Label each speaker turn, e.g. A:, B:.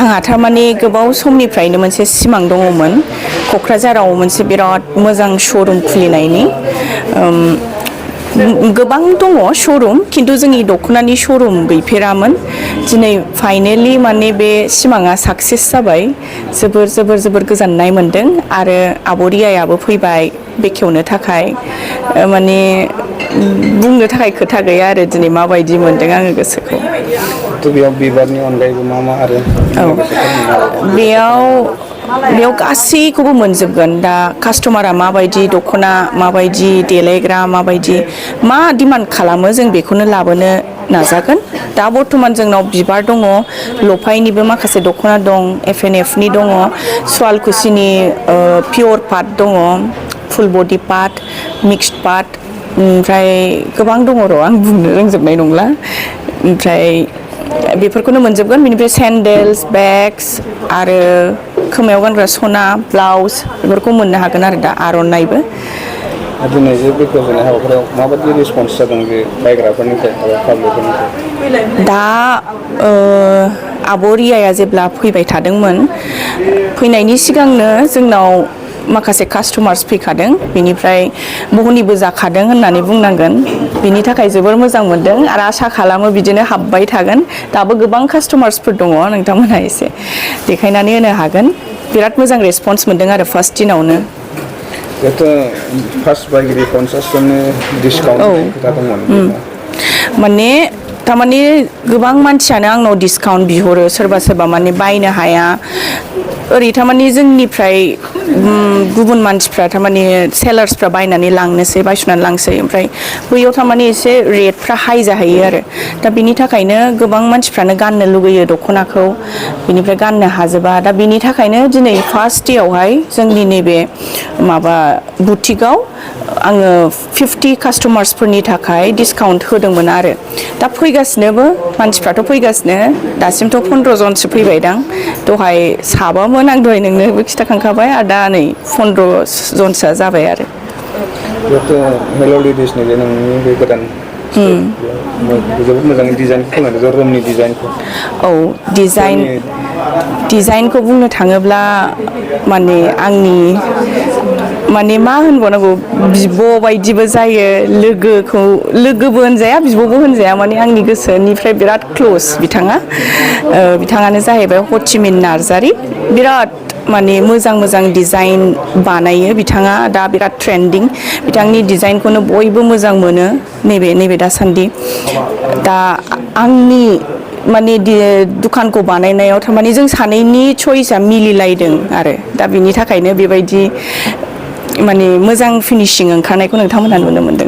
A: आंहा थारमाने गोबाव समनिफ्रायनो मोनसे सिमां दङमोन क'क्राझाराव मोनसे बिराद मोजां श'रुम खुलिनायनि गोबां दङ श'रुम खिन्थु जोंनि दख'नानि श'रुम गैफेरामोन दिनै फाइनेलि माने बे सिमाङा साक्सेस जाबाय जोबोर गोजोननाय मोनदों आरो आब' रियायाबो फैबाय बेखेवनो थाखाय माने बुंनो थाखाय खोथा गैया आरो दिनै माबायदि मोनदों आङो गोसोखौ
B: बेयाव बिबारनि अनगायैबो मा आरो
A: बेयाव गासैखौबो मोनजोबगोन दा कास्टमारा माबायदि दख'ना माबायदि देलायग्रा माबायदि मा डिमान्ड खालामो जों बेखौनो लाबोनो नाजागोन दा बर्थमान जोंनाव बिबार दङ लफायनिबो माखासे दख'ना दं एफ&एफनि दङ सुवालकुसिनि पियर पाट दङ फुल बडि पाट मिक्सड पाट ओमफ्राय गोबां दङ र' आं बुंनो रोंजोबनाय नंला ओमफ्राय बेफोरखौनो मोनजोबगोन बेनिफ्राय सेन्डेल्स बेग्स आरो खोमायाव गानग्रा सना ब्लाउस बेफोरखौ मोननो हागोन आरो दा आर'नाइबो
B: दिनै जे बेखेवजेननाय हाबाफारियाव माबायदि रेसपन्स जादों बे बायग्राफोरनिफ्राय आरो पाब्लिकफोरनिफ्राय
A: दा आब' रियाया जेब्ला फैबाय थादोंमोन फैनायनि सिगांनो जोंनाव माखासे कास्टमार्स फैखादों बेनिफ्राय बहनिबो जाखादों होननानै बुंनांगोन बिनि थाखाय जोबोर मोजां मोनदों आरो आसा खालामो बिदिनो हाबबाय थागोन दाबो गोबां कास्टमार्सफोर दङ नोंथांमोनहा एसे देखायनानै होनो हागोन बिराद मोजां रेसपन्स मोनदों आरो फार्स्ट दिनावनो
B: फार्स्ट बायगिरि 50 जननि डिसकाउन्ट खोथा दंमोन
A: माने थारमाने गोबां मानसियानो आंनाव डिसकाउन्ट बिहरो सोरबा माने बायनो हाया ओरै थारमाने जोंनिफ्राय गुबुन मानसिफ्रा थारमाने सेलार्सफ्रा बायनानै लांनोसै बायस'नानै लांसै ओमफ्राय बैयाव थारमाने एसे रेटफ्रा हाइ जाहैयो आरो दा बिनि थाखायनो गोबां मानसिफ्रानो गाननो लुगैयो दख'नाखौ बिनिफ्राय गाननो हाजोबा दा बिनि थाखायनो दिनै फार्स्ट डेआवहाय जोंनि नैबे माबा बुटिकआव आङो 50 कास्टमार्सफोरनि थाखाय डिसकाउन्ट होदोंमोन आरो दा फैगासिनोबो मानसिफ्राथ' फैगासिनो दासिमथ' 15 जनसो फैबायदां दहाय साबामोन आं दहाय नोंनोबो खिन्थाखांखाबाय आरो दा नै 15 जनसोआ जाबाय आरो
B: हेल' लेडिसनि बे नोंनि बे गोदान जोबोद मोजाङै डिजाइन खालामदों रुमनि डिजाइनखौ
A: औ डिजाइनखौ बुंनो थाङोब्ला माने आंनि माने मा होनबावनांगौ बिब' बायदिबो जायो लोगोबो होनजाया बिब'बो होनजाया माने आंनि गोसोनिफ्राय बिराद क्ल'स बिथाङानो जाहैबाय हथिमिन नार्जारि बिराद माने मोजां डिजाइन बानायो बिथाङा दा बिराद ट्रेन्डिं बिथांनि डिजाइनखौनो बयबो मोजां मोनो नैबे दासान्दि दा आंनि माने दुखानखौ बानायनायाव थारमाने जों सानैनि चइसआ मिलिलायदों आरो दा बिनि थाखायनो बेबायदि माने मोजां फिनिशिं ओंखारनायखौ नोंथांमोनहा नुनो मोनदों